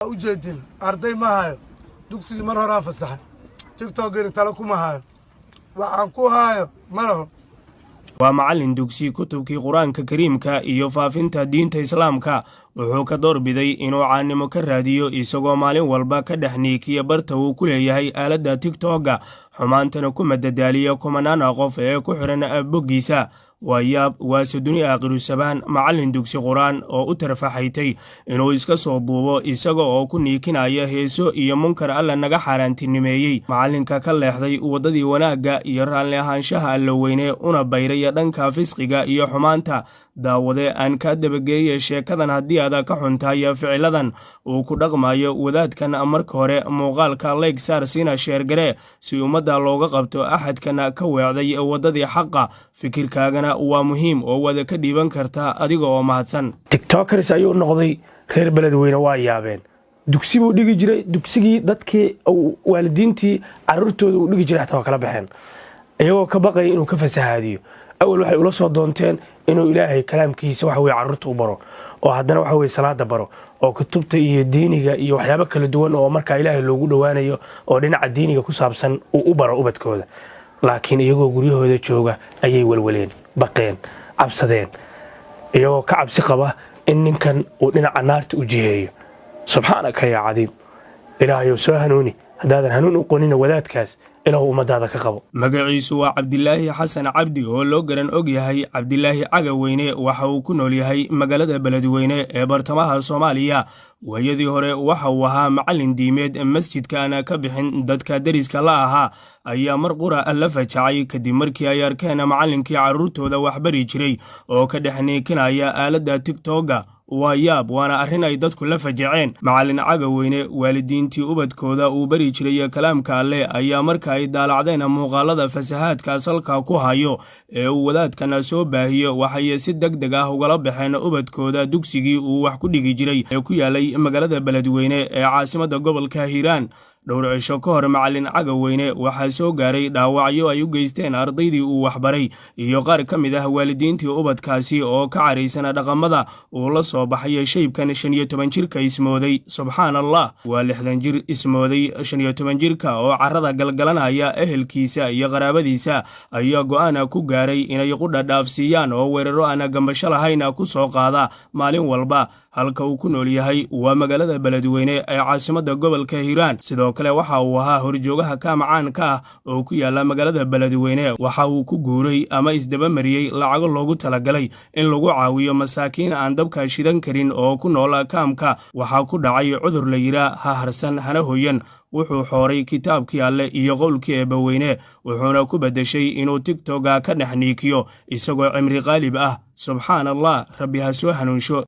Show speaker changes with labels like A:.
A: U jeedin arday ma hayo, dugsigii mar horaan fasaxay, TikTokina tala kuma hayo, waxaan ku haayo ma laho.
B: Waa macallin dugsi. Kutubkii Qur-aanka Kariimka iyo faafinta diinta Islaamka wuxuu ka doorbiday inuu caannimo ka raadiyo, isagoo maalin walba ka dhex niikiya barta uu ku leeyahay aaladda TikTokga, xumaantana ku madadaaliya kumanaana qof ee ku xidhan boggiisa. Waa yaab, waase duni aakhiru-sabaan. Macallin dugsi Qur-aan oo u tarfaxaytay inuu iska soo duubo isaga oo ku niikinaya heeso iyo munkar Alla naga xaaraantinimeeyey. Macallinka ka leexday waddadii wanaagga iyo raalli ahaanshaha Alla weyne, una bayraya dhanka fisqiga iyo xumaanta. Daawade, aan kaa dabageeye sheekadan haddii aad ka xuntahay ficiladan uu ku dhaqmayo wadaadkan. Marka hore muuqaalka like saar, siina share garee, si ummadda looga qabto axadkan ka weecday waddadii xaqa. Fikirkaagana waa muhiim oo waad ka dhiiban kartaa adiga oo mahadsan.
C: TikTokers ayuu noqday. Reer Beledweyne waa yaabeen. Dugsi buu dhigi jiray. Dugsigii dadkii waalidiintii caruurtooda uu dhigi jiray xataa waa kala baxeen, iyagoo ka baqaya inuu ka fasahaadiyo. Awal waxay ula soo doonteen inuu Ilaahay kalaamkiisa, waxa weye, carruurta u baro, oo haddana, waxa weye, salaada baro, oo kutubta iyo diiniga iyo waxyaabo kala duwan oo markaa Ilaahay loogu dhowaanayo oo dhinaca diiniga ku saabsan uu u baro ubadkooda. Laakiin iyagoo guryahooda jooga ayay welwaleen, baqeen, cabsadeen, iyagoo ka cabsi qaba in ninkan uu dhinaca naarta u jiheeyo. Subxaanaka yaa cadiim! Ilaahayow, soo hanuuni. Haddaadan hanuun u qonina wadaadkaas, Ilaahu ummadaada ka qabo.
B: Magaciisu waa Cabdilaahi Xasan Cabdi oo loo garan og yahay Cabdilaahi Cagaweyne. Waxa uu ku nool yahay magaalada Beledweyne ee bartamaha Soomaaliya. Waayadii hore waxa uu ahaa macallin diimeed masjidka aan ka bixin. Dadka deriska la ahaa ayaa mar qura la fajacay kadib markii ay arkeen macallinkii carruurtooda waxbari jiray oo ka dhex niikinaya aaladda TikTokga. Waa yaab, waana arrin ay dadku la fajaceen. Macallin Cagaweyne, waalidiintii ubadkooda uu bari jiray kalaamka Alleh ayaa marka ay daalacdeen muuqaalada fasahaadka salka ku hayo ee uu wadaadkan soo baahiyo, waxay si deg deg ah ugala baxeen ubadkooda dugsigii uu wax ku dhigi jiray ee ku yaalay magaalada Beledweyne ee caasimadda gobolka Hiiraan. Dhowr cisho ka hor, macallin Cagaweyne waxaa soo gaaray dhaawacyo ay u geysteen ardaydii uu waxbaray iyo qaar ka mid ah waalidiintii ubadkaasi oo ka caraysan dhaqamada uu la soo baxay shaybkan 15 jirka ismooday. Subxaan Allah, waa 60 jir ismooday 15 jirka oo carrada galgalanaya. Ehelkiisa iyo qaraabadiisa ayaa go'aana ku gaaray inay qudha dhaafsiiyaan oo weeraro aan gambasho lahayn ku soo qaada maalin walba. Halka uu ku nool yahay waa magaalada Beledweyne ee caasimadda gobolka Hiiraan. Sidoo kale waxa uu ahaa horjoogaha kaamacaan ka ah oo ku yaala magaalada Beledweyne. Waxa uu ku guuray ama isdabamariyey lacago loogu talagalay in lagu caawiyo masaakiin aan dabka shidan karin oo ku nool kaamka. Waxaa ku dhacay cudur la yidhaa ha harsan hana hoyan. Wuxuu xooray kitaabkii Alleh iyo qowlkii Eebbaweyne, wuxuuna ku beddeshay inuu TikTokga ka dhex niikiyo isagoo cimri qaalib ah. Subxaan Allah, Rabbi ha soo hanuunsho.